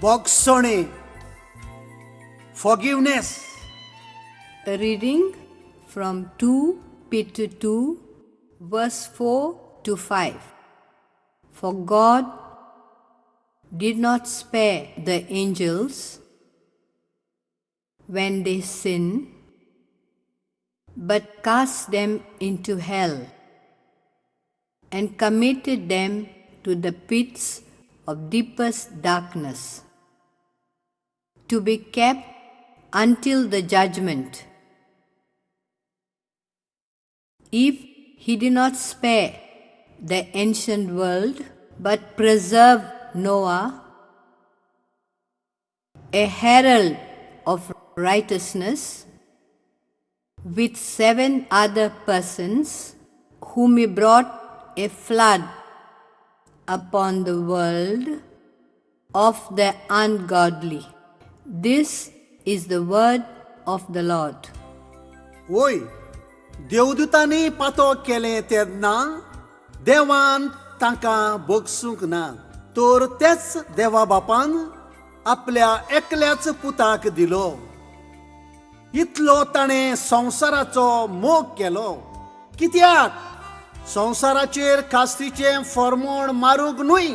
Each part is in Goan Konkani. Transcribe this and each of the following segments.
भोगसणें, forgiveness. A reading from 2 Peter 2, verse 4 to 5. For God did not spare the angels when they sinned, but cast them into hell and committed them to the pits of deepest darkness, to be kept until the judgment. If he did not spare the ancient world, but preserved Noah, a herald of righteousness, with 7 other persons, whom he brought a flood upon the world of the ungodly. This is the word of the Lord. वय, देवदूतांनी पातक केलें तेन्ना देवान तांकां भोगसूंक ना, तर तेच देवा बापान आपल्या एकल्याच पुताक दिलो. इतलो ताणें संवसाराचो मोग केलो. कित्याक? संवसाराचेर कास्तीचें फॉर्मोण मारूंक न्हय,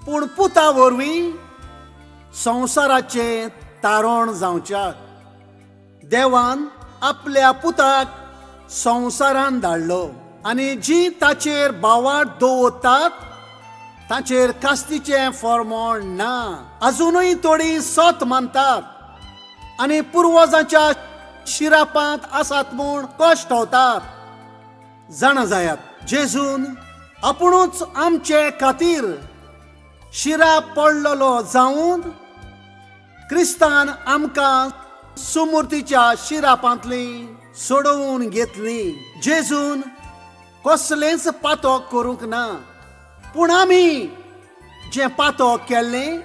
पूण पुता वरवीं संवसाराचें तारण जावच्याक देवान आपल्या पुताक संवसारान धाडलो. आनी जी ताचेर भावार्थ दवरतात ताचेर कास्तीचें फॉर्मोण ना. अजुनूय थोडीं सत मानतात आनी पुर्वजांच्या शिरापांत आसात म्हूण कश्ट होतात. जाणा जायात, जेजून आपुणूच आमचे खातीर शिराप पडलेलो जावन क्रिस्तान आमकां सुमुर्तीच्या शिरापांतली सोडोवन घेतली. जेजून कसलेंच पातक करूंक ना, पूण आमी जें पातक केल्लें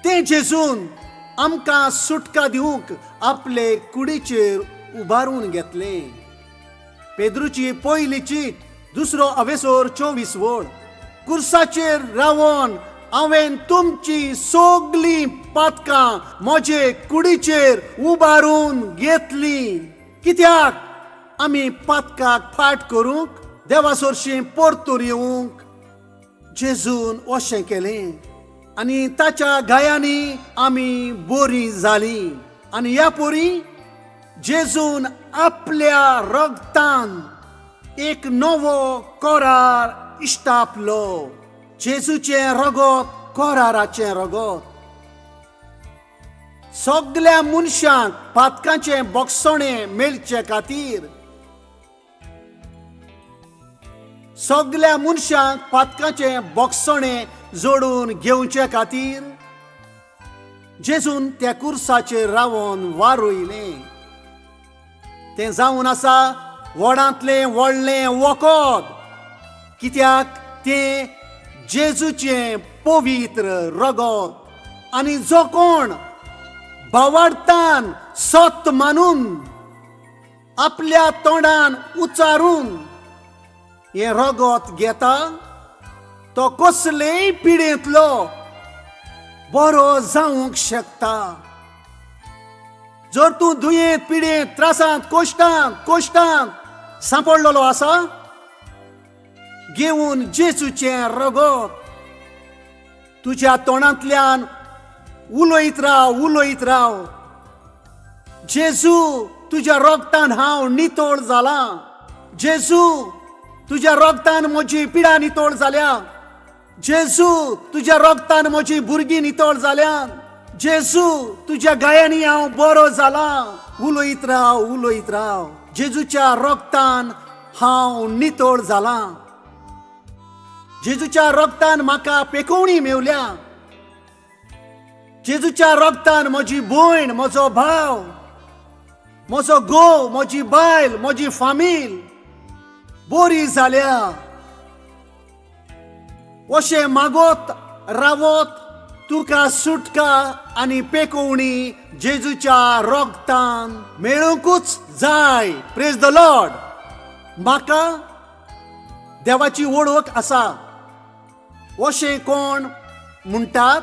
तें जेजून आमकां सुटका दिवंक आपले कुडीचेर उबारून घेतलें. पेद्रूची पयली चीट, 2 अवेसोर 24 वळ. कुर्साचेर रावन हांवें तुमची सगळीं पातकां म्हजे कुडीचेर उबारून घेतली. कित्याक? आमी पातकाक फाट करूंक, देवा सरशीं परतून येवंक जेजून अशें केलें आनी ताच्या गायांनी आमी बरीं जालीं. आनी ह्या पोरी जेजून आपल्या रगतान एक नवो करार इश्टापलो. जेजूचें रगत कराराचें रगत सगल्या मनशांक पातकांचें भोगसणें मेळचे खातीर, सगल्या मनशांक पातकांचें भोगसणें जोडून घेवचे खातीर जेजून त्या कुर्साचेर रावन वारयलें. तें जावन आसा व्हडांतलें व्हडलें वखद. कित्याक? तें जेजूचें पवित्र रगत. आनी जो कोण भावार्थान सत मानून आपल्या तोंडान उच्चारून हें रगत घेता तो कसलेय पिडेंतलो बरो जावंक शकता. जर तूं दुयेंत, पिडेंत, त्रासांत, कोश्टांत कोश्टांत सांपडलेलो आसा, घेवन जेजूचें रगत तुज्या तोंडांतल्यान उलयत राव, उलयत राव. जेजू, तुज्या रगतान हांव नितळ जालां. जेजू, तुज्या रगतान म्हजी पिडा नितळ जाल्या. जेजू, तुज्या रगतान म्हजी भुरगीं नितळ जाल्या. जेजू, तुज्या गायांनी हांव बरो जालां. उलयत राव, उलयत राव. जेजूच्या रगतान हांव नितळ जालां. जेजूच्या रगतान म्हाका पेकोवणी मेवल्या. जेजूच्या रगतान म्हजी भयण, म्हजो भाव, म्हजो घोव, म्हजी बायल, म्हजी फामील बरी जाल्या. अशें मागत रावत तुका सुटका आनी पेकोवणी जेजूच्या रगतान मेळूंकूच जाय. Praise the Lord. म्हाका देवाची वळख आसा अशें कोण म्हणटात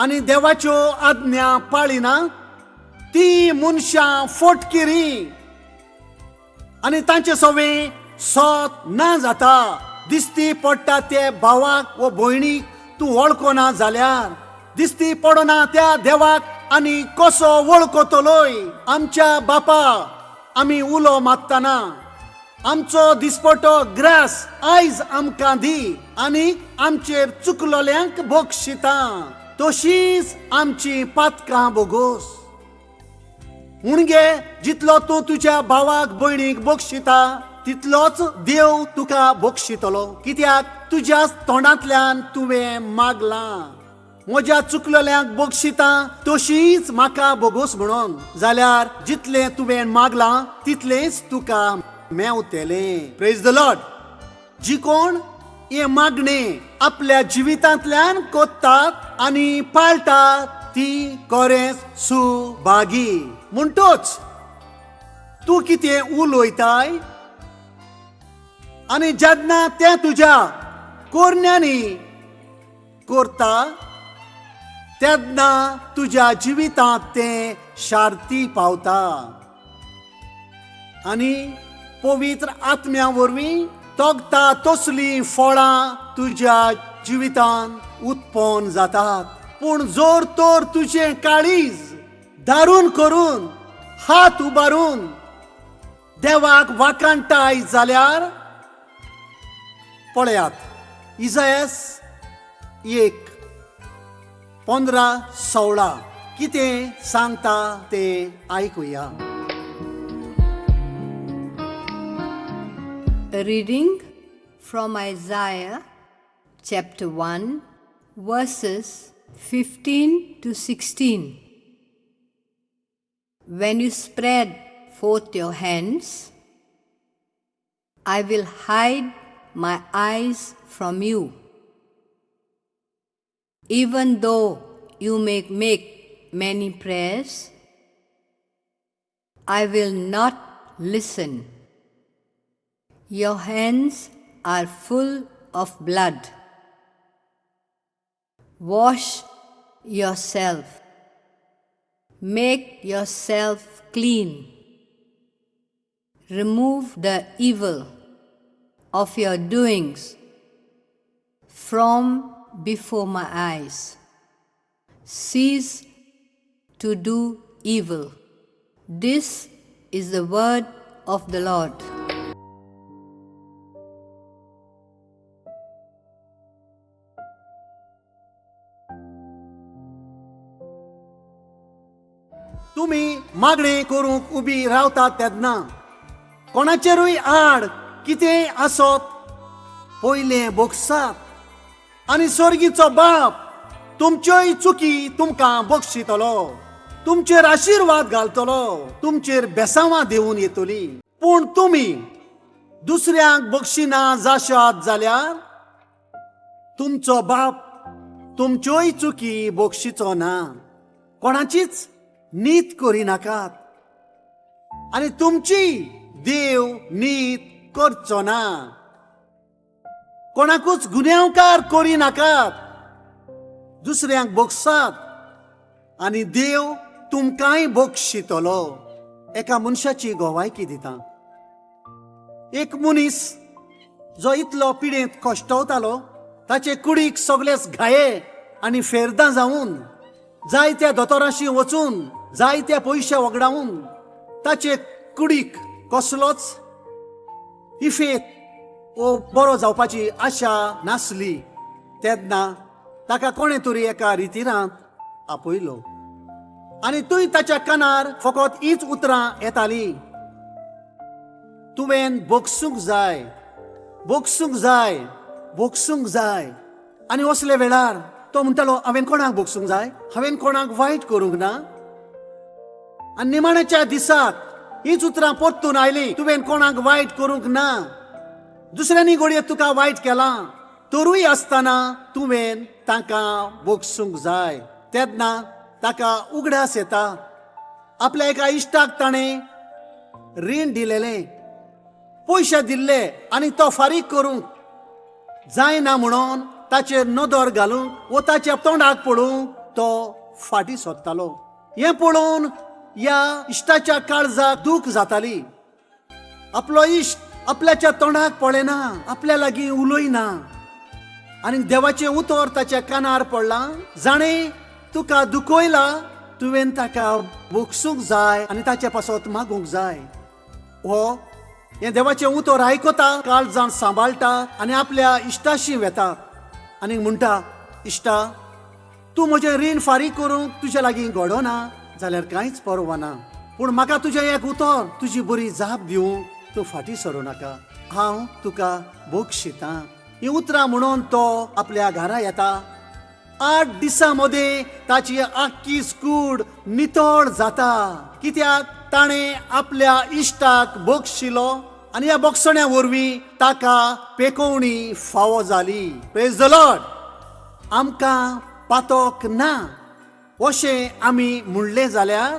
आनी देवाच्यो आज्ञा पाळिना ती मनशां फोटकिरी आनी तांचे सवे सत ना जाता. दिसती पडटा ते भावाक वो भयणीक तूं वळखना जाल्यार दिसती पडना त्या देवाक आनी कसो वळखतलोय? आमच्या बापा आमी उलो मागतना आमचो दिसपटो ग्रास आयज आमकां दी आनी आमचेर चुकलोल्यांक बक्षिता तशीच आमची पातकां बोगोस. मुणगे जितलो तूं तुज्या भावाक भयणीक बक्षिता तितलोच देव तुका बक्षितलो, कित्याक तुज्या तोंडांतल्यान तुवें मागलां म्हज्या चुकलेल्यांक बक्षिता तशीच म्हाका बोगोस म्हणून, जाल्यार जितलें तुवें मागलां तितलेंच तुका मेवतलें. Praise the Lord. जी कोण हे मागणे आपल्या जिवितांतल्यान कोत्तात आनी पाळटात ती खरेंच सुभागी. म्हणटोच तूं कितें उलयताय आनी जेन्ना तें तुज्या कोरण्यांनी करता तेन्ना तुज्या जिवितांत तें शार्ती पावता आनी पवित्र आत्म्या वरवीं तगता तसलीं फळां तुज्या जिवितांत उत्पन्न जातात. पूण जोर तर तुजें काळीज दारून करून हात उबारून देवाक वाकाणटाय जाल्यार पळयात इजायस 1:15-16 कितें सांगता तें आयकुया. A reading from Isaiah chapter 1 verses 15 to 16. When you spread forth your hands, I will hide my eyes from you. Even though you may make many prayers, I will not listen. Your hands are full of blood. Wash yourself. Make yourself clean. Remove the evil of your doings from before my eyes. Cease to do evil. This is the word of the Lord. तुमी मागणें करूंक उबी रावतात तेन्ना कोणाचेरूय आड कितेंय आसत पयलें बोगसात आनी स्वर्गीचो बाप तुमच्योय चुकी तुमकां बक्षितलो, तुमचेर आशिर्वाद घालतलो, तुमचेर बेसांवां देंवून येतली. पूण तुमी दुसऱ्यांक बक्षिना जाशात जाल्यार तुमचो बाप तुमच्योय चुकी बक्षिचो ना. कोणाचीच नीत करिनाकात आनी तुमची देव नीत करचो ना. कोणाकूच गुन्यांवकार करिनाकात, दुसऱ्यांक बक्षात आनी देव तुमकांय बक्षितलो. एका मनशाची गोवायकी दिता. एक मनीस जो इतलो पिडेंत कश्टवतालो, ताचे कुडीक सगळेच घाये आनी फेरदां जावन जायत्या दोतोरांशी वचून जायत्या पयशे वगडावन ताचे कुडीक कसलोच इफेत ओ बरो जावपाची आशा नासली. तेन्ना ताका कोणें तरी एका रितीरांत आपयलो आनी थंय ताच्या कानार फकत हीच उतरां येतालीं, तुवें बक्षूंक जाय, बक्षूंक जाय, बक्षूंक जाय. आनी असले वेळार तो म्हणटालो, हांवें कोणाक बक्षूंक जाय? हांवें कोणाक वायट करूंक ना. आनी निमाण्याच्या दिसाक हीच उतरां परतून आयलीं, तुवें कोणाक वायट करूंक ना, दुसऱ्यांनी घडये तुका वायट केलां, तरूय आसतना तुवें तांकां बक्षूंक जाय. तेन्ना ताका उगडास येता आपल्या एका इश्टाक ताणें रीण दिलेलें पयशे दिल्ले आनी तो फारीक करूंक जायना म्हणून ताचेर नदर घालूंक वो ताच्या तोंडाक पळोवंक तो फाटीं सोदतालो. हें पळोवन ह्या इश्टाच्या काळजाक दूख जाताली. आपलो इश्ट आपल्याच्या तोंडाक पळयना, आपल्या लागीं उलयना आनी देवाचें उतर ताच्या कानार पडलां, जाणें तुका दुखयला तुवें ताका भोगसूंक जाय आनी ताचे पासत मागूंक जाय. हो हें देवाचें उतर आयकता, काळजान सांबाळटा आनी आपल्या इश्टाशी वेता आनी म्हणटा, इश्टा तूं म्हजें रीण फारीक करूंक तुज्या लागीं घडना जाल्यार कांयच परवा ना, पूण म्हाका तुजें एक उतर, तुजी बरी जाप दिवंक तूं फाटीं सरूं नाका, हांव तुका बक्षितां. हीं उतरां म्हणून तो आपल्या घरा येता. 8 दिसां मदीं ताची आख्खी स्कूड नितळ जाता, कित्याक ताणें आपल्या इश्टाक बक्षिलो आनी ह्या बक्षण्या वरवीं ताका पेकोवणी फावो जाली. Praise the Lord. आमकां पातक ना अशें आमी म्हणलें जाल्यार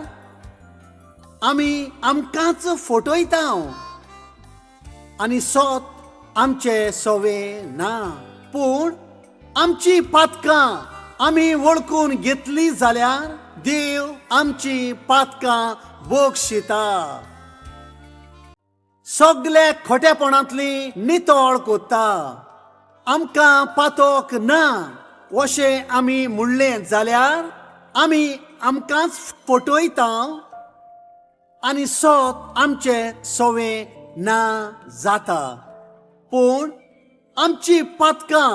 आमी आमकांच फटयता आनी सत आमचे सवे ना. पूण आमची पातकां आमी वळखून घेतली जाल्यार देव आमची पातकां बक्षिता, सगळे खोटेपणांतली नितळ कोत्ता. आमकां पातक ना अशें आमी म्हणलें जाल्यार आमी आमकांच फटयता आनी सत आमचे सवे ना जाता. पूण आमची पातकां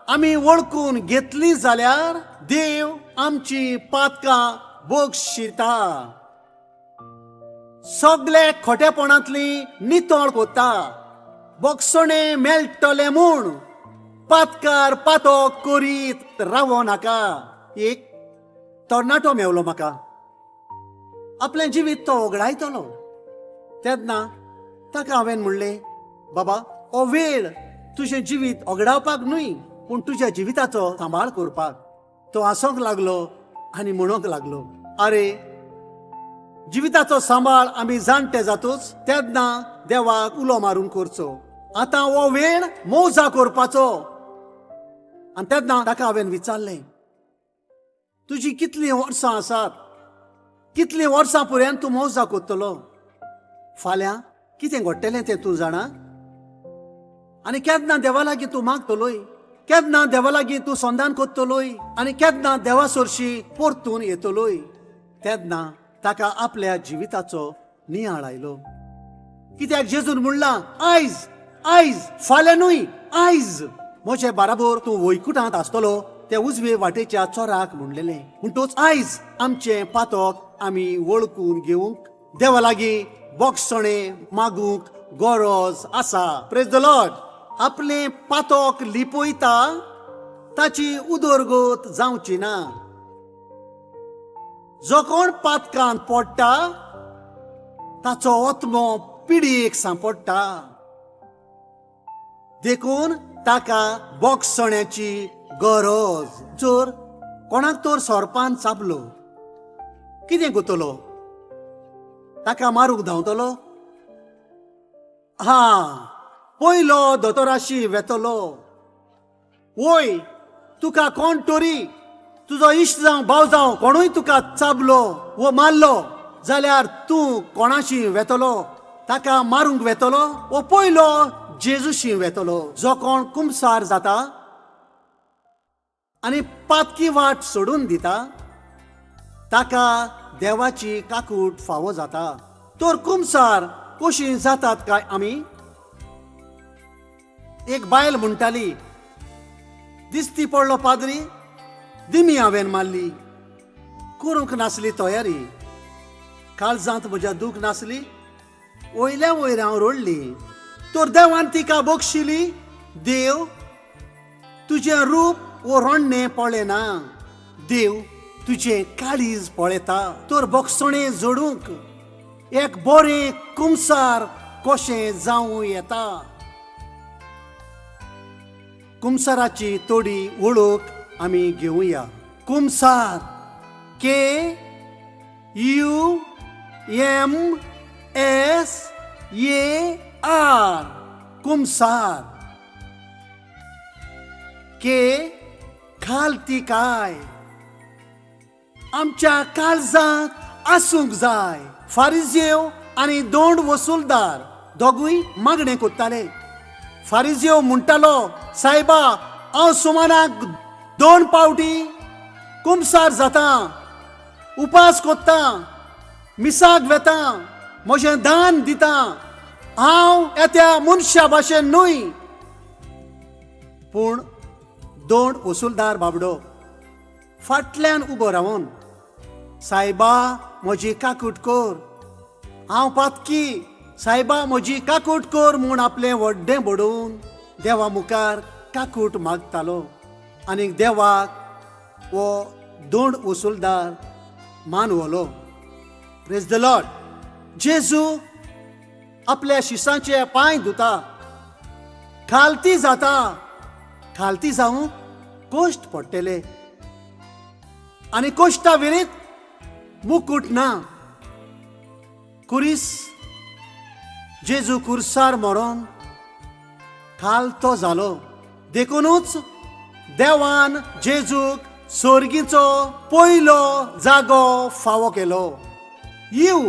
आमी वळखून घेतली जाल्यार देव आमची पातकां बक्षिता, सगळे खोटेपणांतली नितळ कोत्ता. बक्षणे मेळटले म्हूण पातकार पातक करीत रावो नाका. एक तरणाटो मेवलो म्हाका, आपलें जिवीत तो ओगडायतलो. तेन्ना ताका हांवें म्हणलें, बाबा हो वेळ तुजें जिवीत ओगडावपाक न्हय, पूण तुज्या जिविताचो सांबाळ करपाक. तो हांसोंक लागलो आनी म्हणूंक लागलो, आरे जिविताचो सांबाळ आमी जाणटे जातूच तेन्ना देवाक उलो मारून करचो, आतां हो वेळ मौजा करपाचो. आनी तेन्ना ताका हांवें विचारलें, तुजी कितलीं वर्सां आसात, कितलीं वर्सां पर्यंत तूं मौजा करतलो, फाल्यां कितें घडटलें तें तूं जाणा, आनी केन्ना देवा लागीं तूं मागतलोय, केन्ना देवा लागीं तूं संदान करतलोय आनी केन्ना देवा सरशी परतून येतलोय. तेन्ना ताका आपल्या जिविताचो नियाळ आयलो, कित्याक जेजून म्हणलां, आयज आयज फाल्यां न्हय, आयज म्हजे बराबर तूं वैकुटांत आसतलो. ते उजवे वाटेच्या चोराक म्हणलेलें. म्हणटूच आयज आमचें पातक आमी वळखून घेवंक देवा लागीं बक्षणे मागूंक गरज आसा. Praise the Lord. आपलें पातक लिपयता ताची उदरगत जावची ना. जो कोण पातकान पडटा ताचो आत्मो पिडयेक सांपडटा, देखून ताका बक्षण्याची गरज. जर कोणाक तर सोरपान चाबलो कितें करतलो, ताका मारूंक धांवतलो? हा, पयलो दोतोराशी वेतलो. वय तुका कोण तरी तुजो इश्ट जावं भाव जावं कोणूय तुका चाबलो वो मारलो जाल्यार तूं कोणाशी वेतलो, ताका मारूंक वेतलो वो पयलो जेजूशी वेतलो? जो कोण कुमसार जाता आनी पातकी वाट सोडून दिता ताका देवाची काकूट फावो जाता. तर कुमसार कशी जातात काय आमी? एक बायल म्हणटाली, दिसती पडलो पाद्री, दिमी हांवें मारली, करूंक नासली तयारी, काळजांत म्हज्या दूख नासली, वयल्या वयर हांव रडली, तर देवान तिका बक्षिली. देव तुजें रूप वो रडणें पळयना, देव तुजें काळीज पळयता. तर बक्षणें जोडूंक एक बरें कुमसार कशें जावं येता? कुमसाराची थोडी वळख आमी घेवया. Kumsar K U M S A R Kumsar, के खालतिकाय आमच्या काळजांत आसूंक जाय. फारिजेव आनी दोंड वसुलदार दोगूय मागणें कोत्ताले. फारिजेव म्हणटालो, सायबा, हांव सुमानाक 2 पावटी कुमसार जाता, उपास कोत्ता, मिसाक वेता, म्हजें दान दिता, हांव येत्या मनशा भाशेन न्हय. पूण दोन वसुलदार बाबडो फाटल्यान उबो रावन, सायबा म्हजी काकूट कर, हांव पातकी, सायबा म्हजी काकूट कर म्हूण आपलें व्हड्डें बडोवन देवा मुखार काकूट मागतालो. आनी देवाक हो दोन वसुलदार मानवलो. Praise the Lord. जेजू आपल्या शिसांचे पांय धुता, खालती जाता, खालती जावंक कश्ट पडटले आनी कश्टा विरीत मुकूट ना. कुरीस जेजू कुर्सार मरोन खालतो जालो. देखूनच देवान जेजूक सोर्गीचो पयलो जागो फावो केलो. येव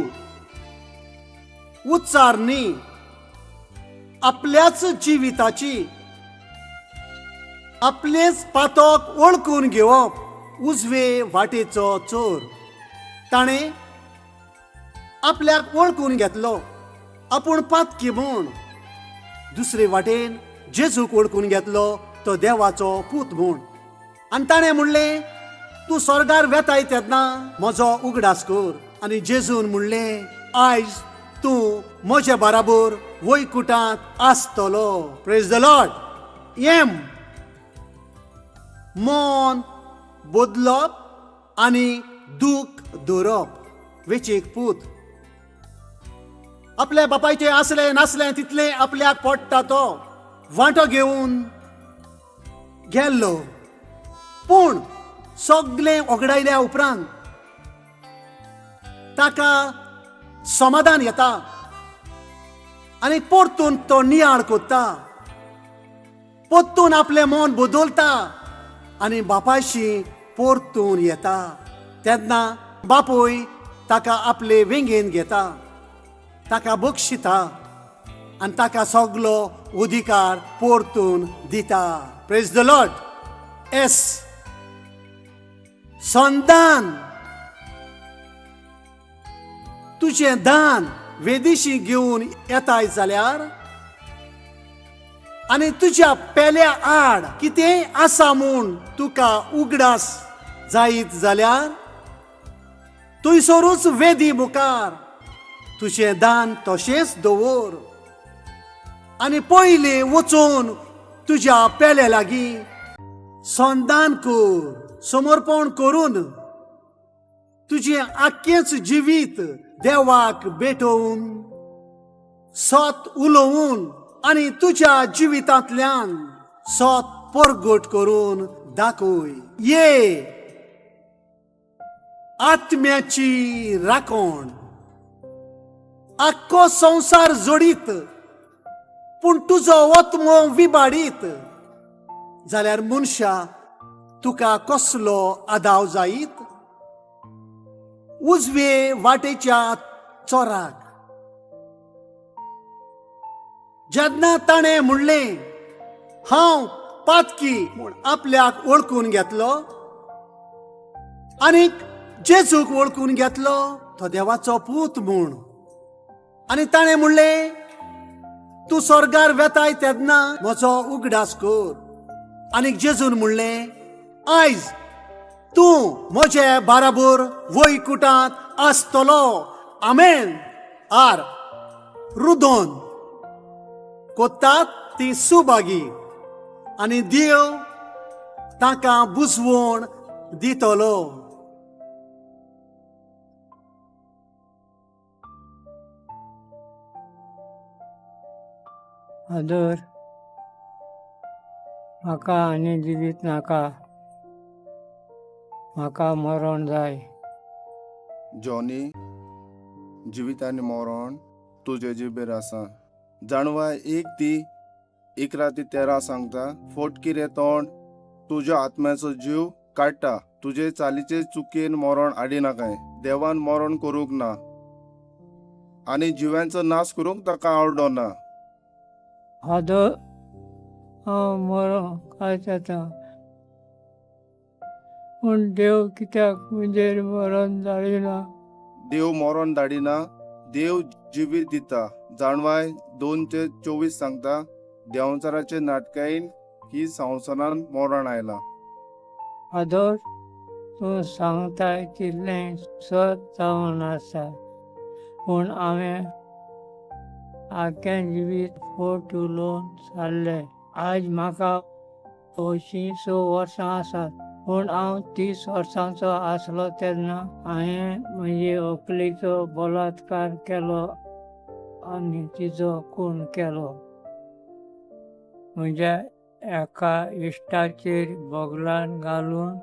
उच्चार न्ही आपल्याच जिविताची, आपलेच पातक वळखून घेवप उजवे वाटेचो चोर. ताणें आपल्याक वळखून घेतलो आपूण पातकी म्हूण. दुसरे वाटेन जेजूक वळखून घेतलो तो देवाचो पूत म्हूण. आनी ताणें म्हणलें, तूं स्वर्गार वेताय तेन्ना म्हजो उगडास कर. आनी जेजून म्हणलें, आयज तूं म्हजे बराबर वैकुटांत आसतलो. Praise the Lord. M मन बदलप आनी दूख दवरप. वेचीक पूत आपल्या बापायचे आसलें नासलें तितलें आपल्याक पडटा तो वांटो घेवन गेल्लो. पूण सगळें ओगडायल्या उपरांत ताका समाधान येता आनी परतून तो नियाळ कोत्ता, परतून आपलें मन बदलता आनी बापायशी परतून येता. तेन्ना बापूय ताका आपले वेंगेन घेता, ताका बक्षिता आनी ताका सगलो अधिकार परतून दिता. Praise the Lord. S संदान तुजें दान वेदिशी घेवन येताय जाल्यार आनी तुज्या पेल्या आड कितेंय आसा म्हूण तुका उगडास जायत जाल्यार थंयसरूच वेदी मुखार तुजें दान तशेंच दवर आनी पयलीं वचून तुज्या पेल्या लागीं संदान कर, समर्पण करून तुजें आख्खेंच जिवीत देवाक भेटोवन सत उलोवन आनी तुज्या जिवितांतल्यान सत परगट करून दाखय. ये आत्म्याची राखण. आख्खो संवसार जोडीत पूण तुजो आत्मो विबाडीत जाल्यार मनशा तुका कसलो आदाव जायत? उजवे वाटेच्या चोराक जेन्ना ताणें म्हणलें हांव पातकी म्हूण आपल्याक वळखून घेतलो आनी जेजूक वळखून घेतलो तो देवाचो पूत म्हूण. आनी ताणें म्हणलें, तूं स्वर्गार वेताय तेन्ना म्हजो उगडास कर. आनी जेजून म्हणलें, आयज तूं म्हजे बाराबर वैकुटांत आसतलो. आमेन. आर रुदोन कोत्तात ती सुभागी आनी देव ताका बुजवण दितलो. फादर, म्हाका आनी जिवीत नाका, म्हाका मरण जाय. जॉनी, जिवीत आनी मरण तुजे जिबेर आसा. जाणवाय एक ती 11 ते 13 सांगता, फोटकिरें तोंड तुज्या आत्म्याचो जीव काडटा, तुजे चालीचे चुकेन मरण हाडिनाकाय. देवान मरण करूंक ना आनी जिव्यांचो नाश करूंक ताका आवडना. फादर, हांव मरोंक आयकतां, पूण देव कित्याक म्हजेर मरण धाडिना? देव मरण धाडिना, देव जिवीत दिता. जाणवाय 2 ते 24 सांगता, देंवचाराचे नाटकायेन ही संवसारान मरण आयलां. फादर, तूं सांगताय तितलें सत जावन आसा, पूण हांवें आख्खें जिवीत फट उलोवन सारलें. आयज म्हाका 86 वर्सां आसात, पूण हांव 30 वर्सांचो आसलो तेन्ना हांवें म्हजे व्हंकलेचो बलात्कार केलो आनी तिचो खून केलो. म्हज्या एका इश्टाचेर बोगलान घालून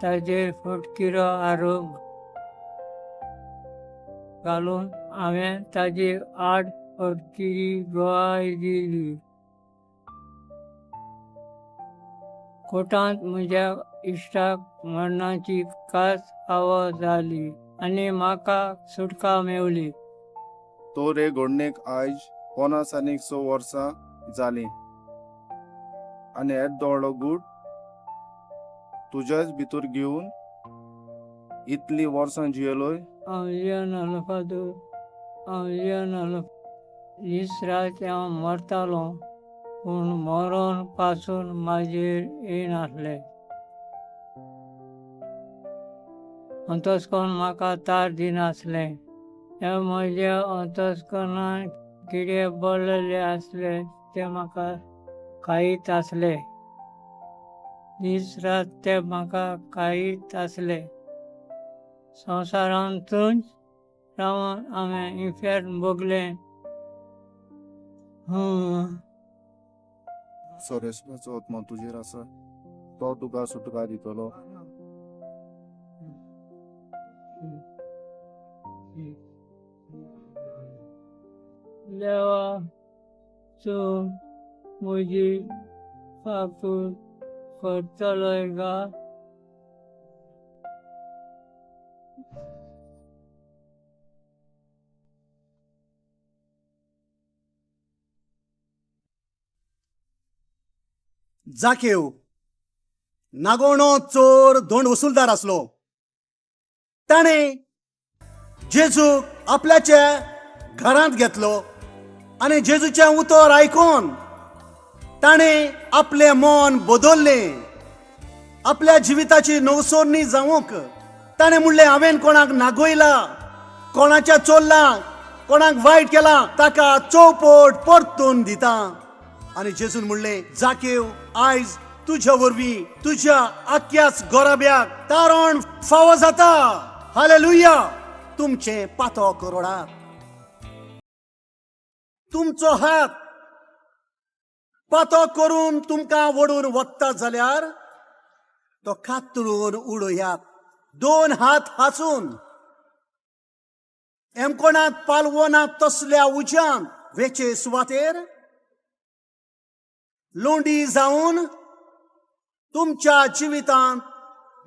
ताजेर फटकिरो आरोप घालून हांवें ताजे आड फटकिरी गवाय दिली. कोर्टांत म्हज्या इश्टाक मरणाची ख्यास्त फावो जाली आनी म्हाका सुटका मेवली. तर हे घडणेक आयज 56 वर्सां जालीं आनी येदो व्हडलो गूट तुज्याच भितर घेवन इतलीं वर्सां जियेलोय. हांव जियेनासलो फादर, हांव जियेनासलो. दीस रात हांव मरतालो, पूण मरण पासून म्हाजेर येयनासलें. अंतस्कर्ण म्हाका तार दिनासलें. हे म्हज्या अंतस्कर्णान किडे भरलेले आसले, ते म्हाका खायत आसले. दीस रात ते म्हाका खायत आसले. संवसारांतूच रावन हांवें इफेर्न भोगलें. सर्वेस्पराचो आत्मो तुजेर आसा, तो तुका सुटका दितलो. देवा, तूं म्हजी काकूट करतलोय गा? जाकेव नागोवणो चोर धोंड वसुलदार आसलो. ताणें जेजूक आपल्याच्या घरांत घेतलो आनी जेजूचें उतर आयकून ताणें आपलें मन बदल्लें. आपल्या जिविताची नवसोरणी जावंक ताणें म्हणलें, हांवें कोणाक नागयला, कोणाच्या चोरलां, कोणाक वायट केलां, ताका चौपट परतून दिता. आनी जेजून म्हणलें, जाकेव, आयज तुज्या वरवीं तुज्या आख्याच गोराब्याक तारण फावो जाता. हालेलुया. तुमचें पातक रोडात, तुमचो हात पातक करून तुमकां ओडून वता जाल्यार तो कातरून उडयात. दोन हात हासून एमकोणांत पालवना तसल्या उज्यान वेचे सुवातेर लोंडी जावन तुमच्या जिवितांत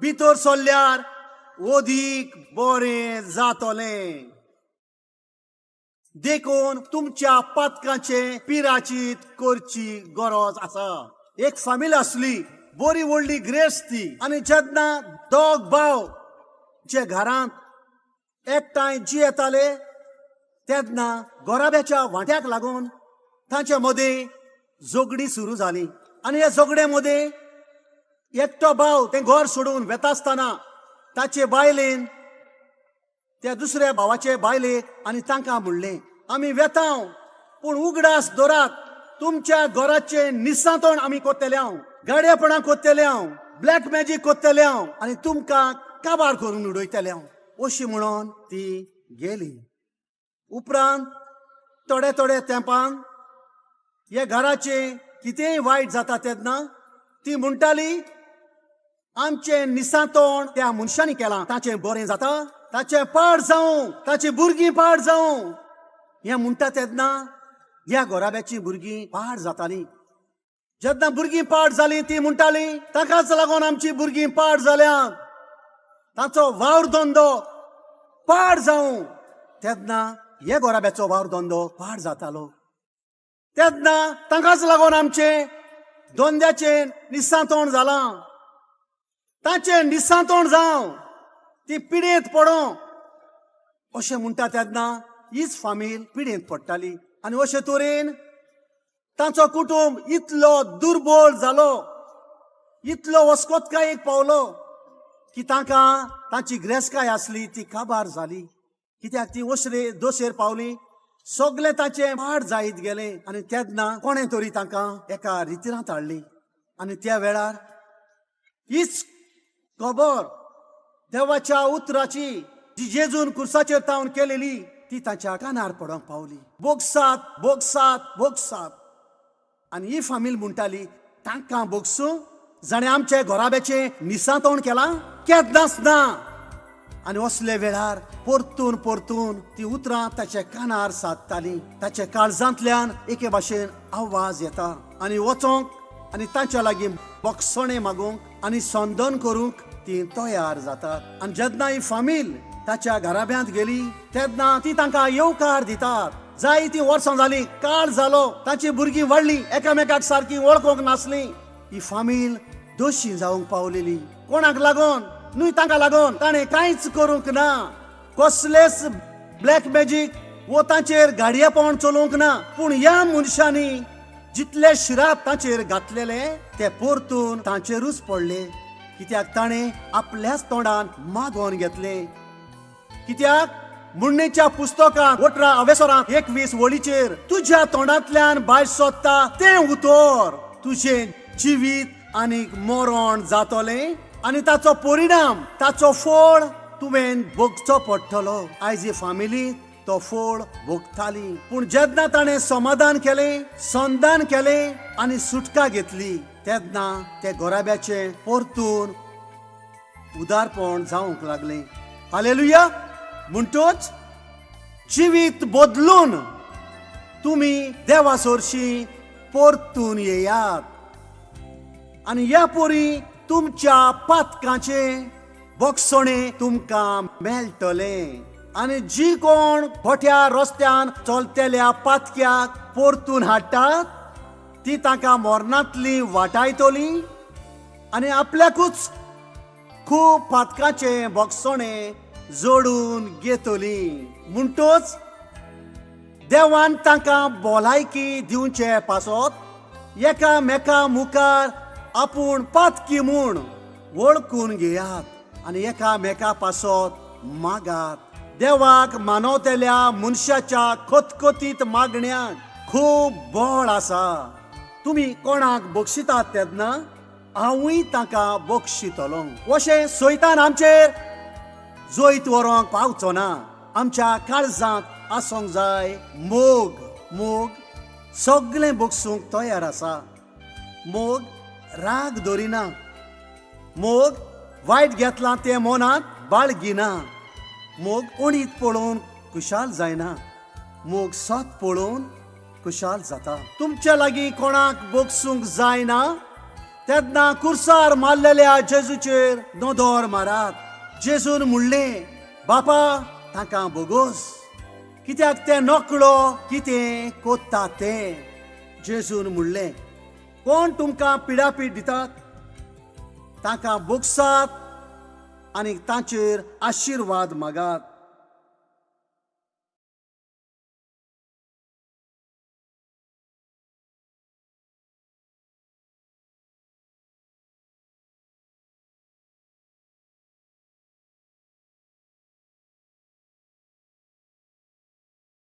भितर सरल्यार अदीक बरें जातलें. देखून तुमच्या पातकांचे पिराचीत करची गरज आसा. एक फामील आसली, बरी व्हडली ग्रेस्त ती, आनी जेन्ना दोग भाव जे घरांत एकठांय जियेताले तेन्ना गोराब्याच्या वांट्याक लागून तांचे मदें झगडीं सुरू जाली. आनी ह्या झगड्या मदें एकटो भाव तें घर सोडून वेता आसतना ताचे बायलेन त्या दुसऱ्या भावाचे बायलेक आनी तांकां म्हणलें, आमी वेता पूण उगडास दवरात, तुमच्या घराचें निसांतण आमी कोत्तले हांव, गाडयेपणां कोत्तले हांव, ब्लॅक मॅजीक कोत्तले हांव आनी तुमकां काबार करून उडयतले हांव, अशी म्हणून ती गेली. उपरांत थोडे थोडे तेंपान हे घराचें कितेंय वायट जाता तेन्ना ती म्हणटाली, आमचें निसांतण त्या मनशांनी केलां, ताचें बरें जाता, ताचें पाड जावं, ताची भुरगीं पाड जावं, हें म्हणटा तेन्ना ह्या घराब्याचीं भुरगीं पाड जातालीं. जेन्ना भुरगीं पाड जालीं ती म्हणटालीं ताकाच लागून आमचीं भुरगीं पाड जाल्यांत, ताचो वावर धंदो पाड जावं. तेन्ना हे घराब्याचो वावर धंदो पाड जातालो. तेन्ना तांकांच लागून आमचें धंद्याचें निसांतोण जालां, ताचें निसांतोण जावं, ती पिडेंत पडों अशें म्हणटा. तेन्ना हीच फामील पिडेंत पडटाली आनी अशे तरेन तांचो कुटुंब इतलो दुर्बळ जालो, इतलो वस्कोतकायेक पावलो की तांकां तांची ग्रेसकाय आसली ती काबार जाली. कित्याक ती ओसरे दोशेर पावली, सगळें ताचें पाड जायत गेलें. आनी तेन्ना कोणें तरी तांकां एका रितिरांत हाडली आनी त्या वेळार हीच खबर देवाच्या उतराची जी जेजून कुर्साचेर तावन केलेली ती ताच्या कानार पडोंक पावली. बोगसात बोगसात बोगसात. आनी ही फामील म्हणटाली तांकां बोगसूं जाणें आमच्या घराब्याचें निसांतोण केलां, केन्नाच ना. आनी असले वेळार परतून परतून ती उतरां ताच्या कानार सादतालीं. ताच्या काळजांतल्यान एके भाशेन आवाज येता आनी वचोंक आनी तांच्या लागीं बोगसणें मागूंक आनी संदन करूंक ती तयार जातात. आनी जेन्ना ही फामील ताच्या घराब्यांत गेली तेन्ना ती तांकां येवकार दितात. जायतीं वर्सां जालीं, काळ जालो, तांची भुरगीं वाडलीं, एकामेकाक सारकी वळखूंक नासलीं. ही फामील दोशी जावंक पावलेली. कोणाक लागून न्हय, तांकां लागून ताणें कांयच करूंक ना, कसलेच ब्लॅक मॅजीक वो तांचेर गाडयेपण चलोवंक ना. पूण ह्या मनशांनी जितले शिराप तांचेर घातलेले ते परतून तांचेरूच पडले. कित्याक ताणें आपल्याच तोंडान मागोवन घेतलें. कित्याक मुण्णेच्या पुस्तकांत 18 अवेसरांत 21 वळीचेर तुज्या तोंडांतल्यान भायर सोदता तें उतर तुजें जिवीत आनीक मरण जातलें आनी ताचो परिणाम, ताचो फळ तुवें भोगचो पडटलो. आयज ही फामिली तो फळ भोगताली. पूण जेन्ना ताणें समाधान केलें, संधान केलें आनी सुटका घेतली तेन्ना ते घराब्याचें परतून उदारपण जावंक लागलें. हालेलुया. म्हणटच जिवीत बदलून तुमी देवा सोरशी परतून येयात आनी ह्या पोरी तुमच्या पातकाचें बोगसणें तुमकां मेळटलें. आनी जी कोण खोट्या रस्त्यान चलतल्या पातक्याक परतून हाडटात ती तांकां मरणांतली वाटायतली आनी आपल्याकूच खूब पातकाचें बोगसणें जोडून घेतली. म्हणटच देवान तांकां भलायकी दिवचे पासत एकामेका मुखार आपूण पातकी म्हूण वळखून घेयात आनी एकामेका पासत मागात. देवाक मानवतल्या मनशाच्या खतखतीत मागण्याक खूब बळ आसा. तुमी कोणाक बक्षितात तेन्ना हांवूय तांकां बक्षितलो. अशें सैतान आमचेर जैत व्हरूंक पावचो ना. आमच्या काळजांत आसूंक जाय मोग. मोग सगळें बक्षूंक तयार आसा. मोग राग दवरिना. मोग वायट घेतलां तें मनांत बाळगिना. मोग उणीत पळोवन खुशाल जायना. मोग सत पळोवन खुशाल जाता. तुमच्या लागीं कोणाक बक्षूंक जायना तेन्ना कुर्सार मारलेल्या जेजूचेर नदर मारात. जेजून म्हणलें, बापा तांकां बोगोस, कित्याक ते नकळो कितें कोत्ता तें. जेजून म्हणलें, कोण तुमकां पिडापीड दितात तांकां बोगसात आनी तांचेर आशिर्वाद मागात.